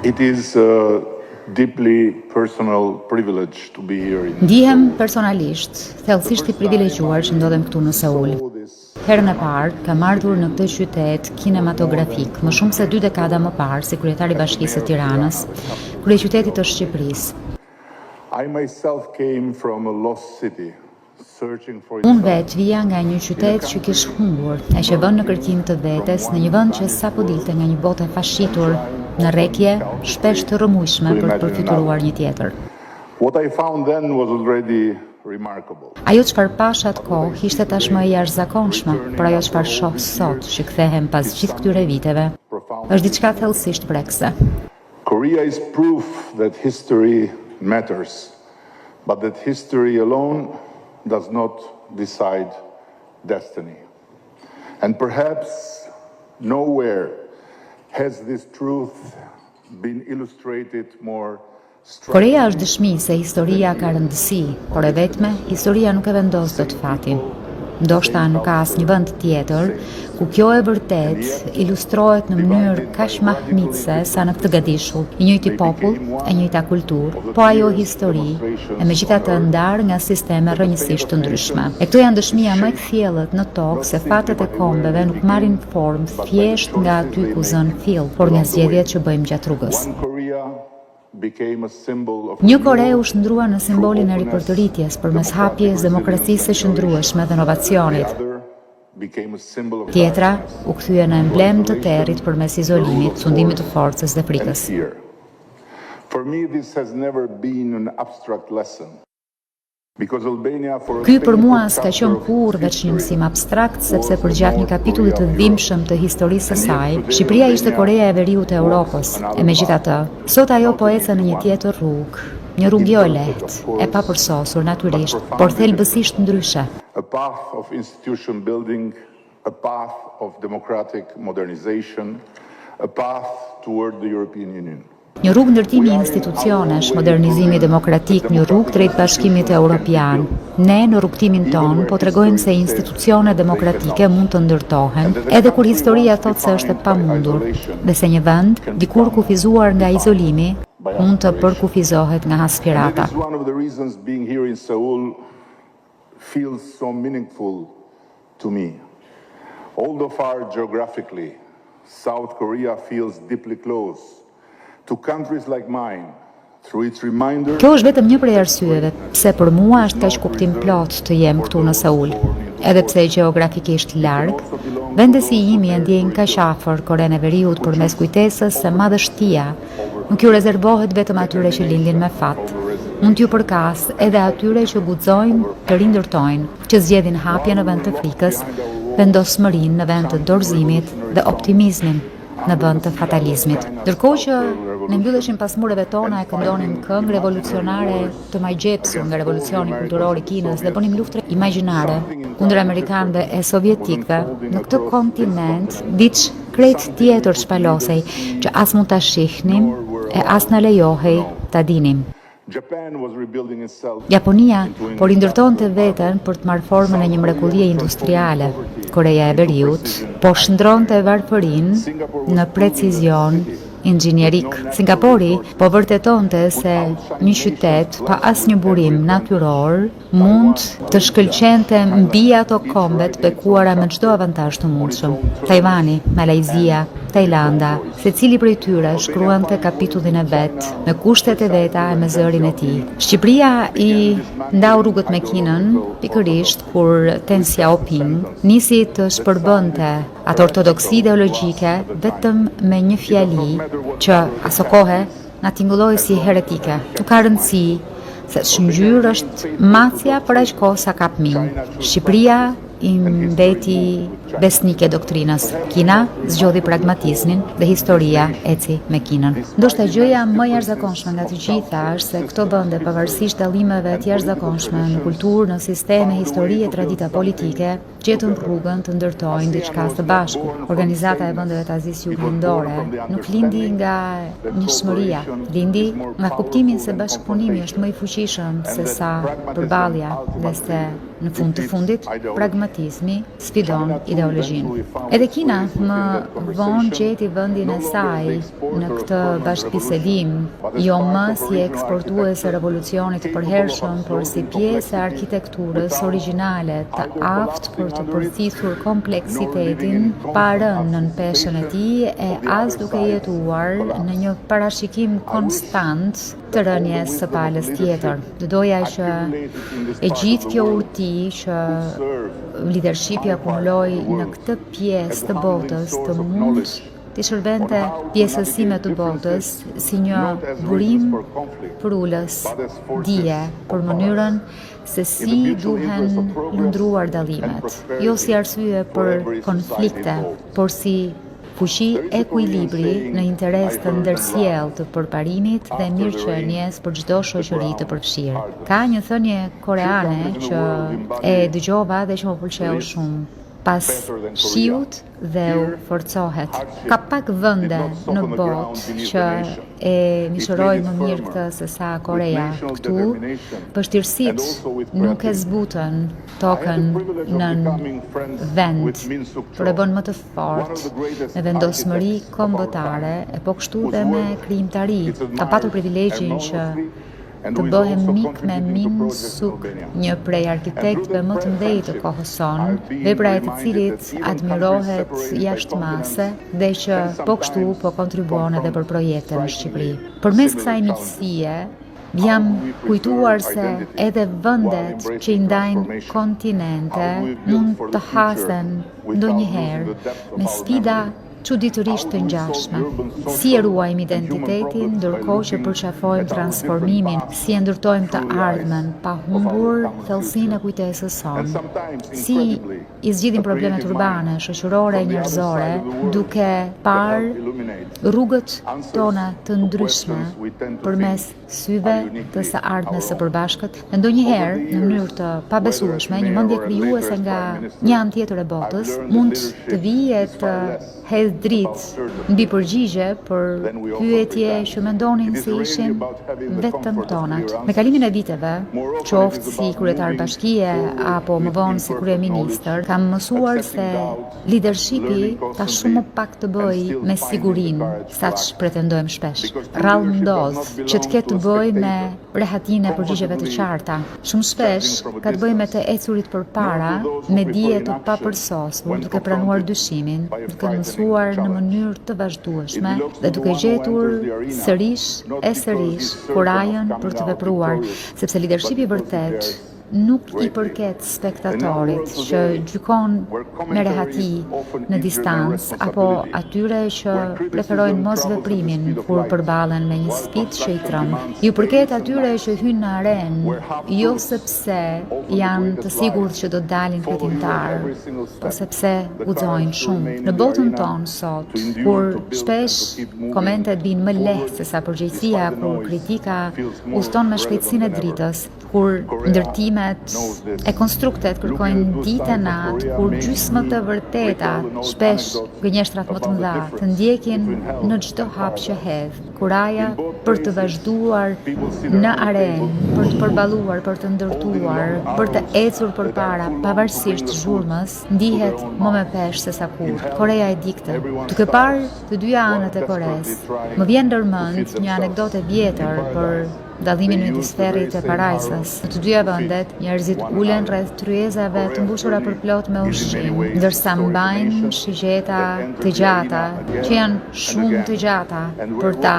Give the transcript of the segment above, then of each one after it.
It is a deeply personal privilege to be here in Ndihem personalisht thellësisht i privilegjuar që ndodhem këtu në Seul. Herën e parë kam ardhur në këtë qytet kinematografik, më shumë se dy dekada më parë si kryetar i Bashkisë së Tiranës, kryeqytetit të Shqipërisë. I myself came from a lost city, searching for Unë vetë vija nga një qytet që kish humbur, e që vënë në kërkim të vetes në një vend që sapo dilte nga një botë e fashitur, në rrekje, shpesh të rrëmujshme për të përfytyruar një tjetër. What I found then was already remarkable. Ajo çfarë pash atë kohë ishte tashmë e jashtëzakonshme, por ajo çfarë shoh sot, që kthehem pas gjithë këtyre viteve, është diçka thellësisht prekëse. Korea is proof that history matters, but that history alone does not decide destiny. And perhaps nowhere has this truth been illustrated more Korea është dëshmi se historia ka rëndësi, por e vetme, historia nuk e vendos dot fatin. Ndoshta nuk ka asnjë vend tjetër ku kjo e vërtet ilustrohet në mënyrë kaq mahnitëse sa në këtë gadishull. I njëjti popull, e njëjta kulturë, po ajo histori, e megjithatë ndarë nga sisteme rrënjësisht të ndryshme. E këto janë dëshmia më e kthjellët në tokë se fatet e kombeve nuk marrin formë thjesht nga aty ku zën fill, por nga zgjedhjet që bëjmë gjatë rrugës. One Korea became a symbol of Një Kore u shndrua në simbolin e ripërtëritjes përmes hapjes, demokracisë së qëndrueshme dhe inovacionit. The other became a symbol of Tjetra u kthye në emblem të territ përmes izolimit, sundimit të forcës dhe and frikës. fear. For me, this has never been an abstract lesson. Because Albania for a Ky për mua painful s'ka qenë chapter of kurrë veç një mësim abstrakt, sepse përgjatë një kapitulli të dhimbshëm të historisë së saj, Shqipëria ishte Koreja e Veriut të Europës, e megjithatë, sot ajo po ecën në një tjetër rrugë, një rrugë jo e lehtë, e papërsosur natyrisht, por thelbësisht ndryshe. a path of institution building, a path of democratic modernization, a path toward the European Union. Një rrugë ndërtimi institucionesh, modernizimi demokratik, një rrugë drejt Bashkimit Evropian. Ne në rrugëtimin tonë po tregojmë se institucione demokratike mund të ndërtohen, edhe kur historia thotë se është e pamundur, dhe se një vend, dikur kufizuar nga izolimi, mund të përkufizohet nga And aspirata. it is one of the reasons being here in Seoul feels so meaningful to me. Although far geographically, South Korea feels deeply close to countries like mine through its reminder Kjo është vetëm një prej arsyeve pse për mua është kaq kuptimplot të jem këtu në Seul. Edhe pse gjeografikisht larg, vende si imi e ndjejnë kaq afër Korenë e Veriut përmes kujtesës se madhështia nuk ju rezervohet vetëm atyre që lindin me fat. Mund t'ju përkas edhe atyre që guxojnë të rindërtojnë, që zgjedhin hapjen në vend të frikës, vendosmërinë në vend të dorëzimit dhe optimizmin në vend të fatalizmit. Ndërkohë që ne mbylleshim pas mureve tona e këndonim këngë revolucionare të magjepsur nga revolucioni kulturor i Kinës dhe bënim luftë imagjinare kundër amerikanëve e sovjetikëve, në këtë kontinent diç krejt tjetër shpalosej që as mund ta shihnim e as na lejohej ta dinim. Japan was rebuilding itself Japonia po rindërtonte veten për të marrë formën e një mrekullie industriale. Koreja e Veriut po shndronte varfërinë në precizion inxhinierik. Singapori po vërtetonte se një qytet pa asnjë burim natyror mund të shkëlqente mbi ato kombe të bekuara me çdo avantazh të mundshëm. Tajvani, Malajzia, Tajlanda, secili prej tyre shkruante kapitullin e vet, me kushtet e veta e me zërin e tij. Shqipëria i ndau rrugët me Kinën pikërisht kur Deng Xiaoping nisi të shpërbënte atë ortodoksi ideologjike vetëm me një fjali që asokohe na tingulloi si heretike. Nuk ka rëndësi se ç'ngjyrë është macja për aq kohë sa kap minj. Shqipëria i mbeti besnike doktrinës. Kina zgjodhi pragmatizmin dhe historia eci me Kinën. Ndoshta gjëja më e jashtëzakonshme nga të gjitha është se këto vende, pavarësisht dallimeve të jashtëzakonshme në kulturë, në sisteme, histori e tradita politike, gjetën rrugën të ndërtojnë diçka së bashku. Organizata e vendeve të Azisë Juglindore nuk lindi nga njëshmëria, lindi nga kuptimin se bashkëpunimi është më i fuqishëm se sa përballja dhe se Në fund të fundit, pragmatizmi sfidon ideologjinë. Edhe Kina më vonë gjeti vendin e saj në këtë bashkëbisedim, jo më si eksportues e revolucionit të përhershëm, por si pjesë e arkitekturës origjinale, të aftë për të përthithur kompleksitetin pa rënë nën peshën e tij e as duke jetuar në një parashikim konstant të rënies së palës tjetër. Do doja që e gjithë kjo urti që lidershipi akumuloi në këtë pjesë të botës të mund t'i shërbente pjesës sime të botës si një burim përulës dije për mënyrën se si duhen lundruar dallimet, jo si arsye për konflikte, por si fuqi ekuilibri në interes të ndërsjellë të përparimit dhe mirëqenies për çdo shoqëri të përfshirë. Ka një thënie koreane që e dëgjova dhe që më pëlqeu shumë. Pas shiut dheu forcohet. Ka pak vende në botë që e mishërojnë më mirë këtë se sa Koreja. Këtu, vështirësitë nuk e zbutën tokën nën vend, por e bënë më të fortë, me vendosmëri kombëtare e po kështu dhe me krijimtari. Kam patur privilegjin që të bëhem mik me Min Suk, një prej arkitektëve më të mëdhenj të kohës sonë, vepra e të cilit admirohet jashtë mase dhe që po kështu po kontribuon edhe për projekte në Shqipëri. Përmes kësaj miqësie, Jam kujtuar se edhe vendet që i ndajnë kontinente mund të hasen ndonjëherë me sfida çuditërisht të ngjashme. Si e ruajmë identitetin ndërkohë që përqafojmë transformimin, si e ndërtojmë të ardhmen pa humbur thellësinë e kujtesës sonë. Si i zgjidhim problemet urbane, shoqërore e njerëzore, duke parë rrugët tona të ndryshme përmes syve të së ardhmes së përbashkët, dhe ndonjëherë, në mënyrë të pabesueshme, një mendje krijuese nga një anë tjetër e botës mund të vijë e të hedhë dritë mbi përgjigje për pyetje që mendonin se ishin vetëm tonat. Me kalimin e viteve, qoftë si kryetar bashkie apo më vonë si kryeministër, kam mësuar se lidershipi ka shumë më pak të bëjë me sigurinë, sa ç'pretendojmë shpesh. Rrallë ndodh që të ketë të bëjë me rehatinë e përgjigjeve të qarta. Shumë shpesh ka të bëjë me të ecurit përpara me dije të papërsosur, duke pranuar dyshimin, duke mësuar në mënyrë të vazhdueshme dhe duke gjetur sërish e sërish kurajën për të vepruar, sepse lidershipi i vërtetë nuk i përket spektatorit që gjykon me rehati në distancë apo atyre që preferojnë mosveprimin kur përballen me një sfidë që i tremb. Ju përket atyre që hyjnë në arenë, jo sepse janë të sigurt që do të dalin fitimtarë, po sepse guxojnë shumë. Në botën tonë sot, kur shpesh komentet vijnë më lehtë sesa përgjegjësia, kur kritika udhëton me shpejtësinë e dritës, kur ndërtimet e konstruktet kërkojnë ditë e natë, kur gjysmë të vërteta, shpesh gënjeshtrat më të mëdha, të ndjekin në çdo hap që hedh, kuraja për të vazhduar në arenë, për të përballuar, për të ndërtuar, për të ecur përpara, pavarësisht zhurmës, ndihet më me peshë sesa kurrë. Koreja e di këtë. Duke parë të dyja anët e Koresë, më vjen ndërmend një anekdotë e vjetër për Dallimin midis ferrit e parajsës. Në të dyja vendet, njerëzit ulen rreth tryezave të mbushura përplot me ushqim, ndërsa mbajnë shigjeta të gjata, që janë shumë të gjata për ta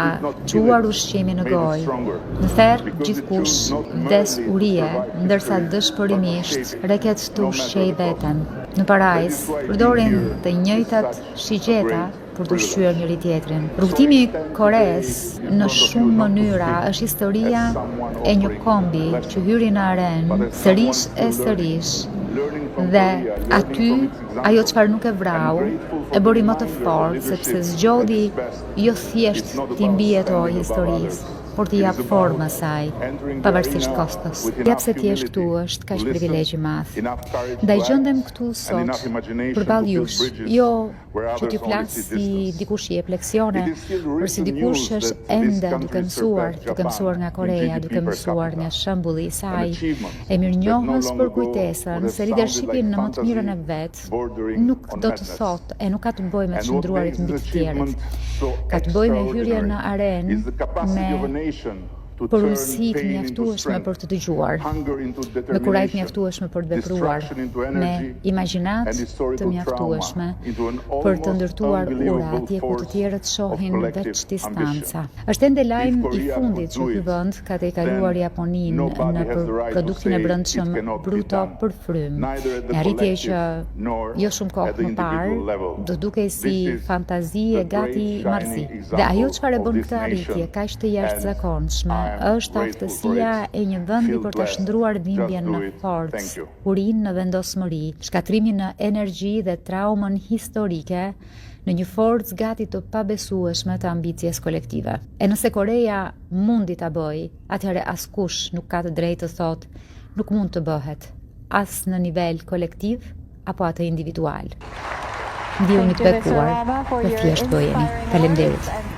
çuar ushqimin në gojë. Në ferr, gjithkush vdes urie, ndërsa dëshpërimisht rreket të ushqejë veten. Në parajsë, përdorin të njëjtat shigjeta për të ushqyer njëri-tjetrin. Rrugëtimi i Koresë në shumë mënyra është historia e një kombi që hyri në arenë sërish e sërish dhe aty ajo çfarë nuk e vrau e bëri më të fortë sepse zgjodhi jo thjesht t'i mbijetojë historisë. por t'i japë formë asaj, pavarësisht kostos. Ja pse të jesh këtu është kaq privilegj i madh. Ndaj gjendem këtu sot, përballë jush, jo që t'ju flas si dikush që jep leksione, por si dikush që është ende duke mësuar, duke mësuar nga Koreja, duke mësuar nga shembulli i saj, e mirënjohës për kujtesën se leadershipi në më të mirën e vet nuk do të thotë e nuk ka të bëjë me të qëndruarit mbi të tjerët. Ka të bëjë me hyrjen në arenë me përulësi të mjaftueshme për të dëgjuar, me kurajë të mjaftueshme për të vepruar, me imagjinatë të mjaftueshme për të ndërtuar ura atje ku të tjerët shohin veç distanca. Është ende lajm i fundit që ky vend ka tejkaluar Japoninë në produktin e brendshëm bruto për frymë, një arritje që jo shumë kohë më parë do dukej si fantazi e gati marrëzi. Dhe ajo çfarë e bën këtë arritje kaq të jashtëzakonshme është aftësia e një vendi për ta shndërruar dhimbjen në forcë, urinë në vendosmëri, shkatërrimin në energji dhe traumën historike në një forcë gati të pabesueshme të ambicies kolektive. E nëse Koreja mundi ta bëjë, atëherë askush nuk ka të drejtë të thotë nuk mund të bëhet, as në nivel kolektiv apo atë individual. Ndihuni të bekuar dhe thjesht bëjeni. Faleminderit.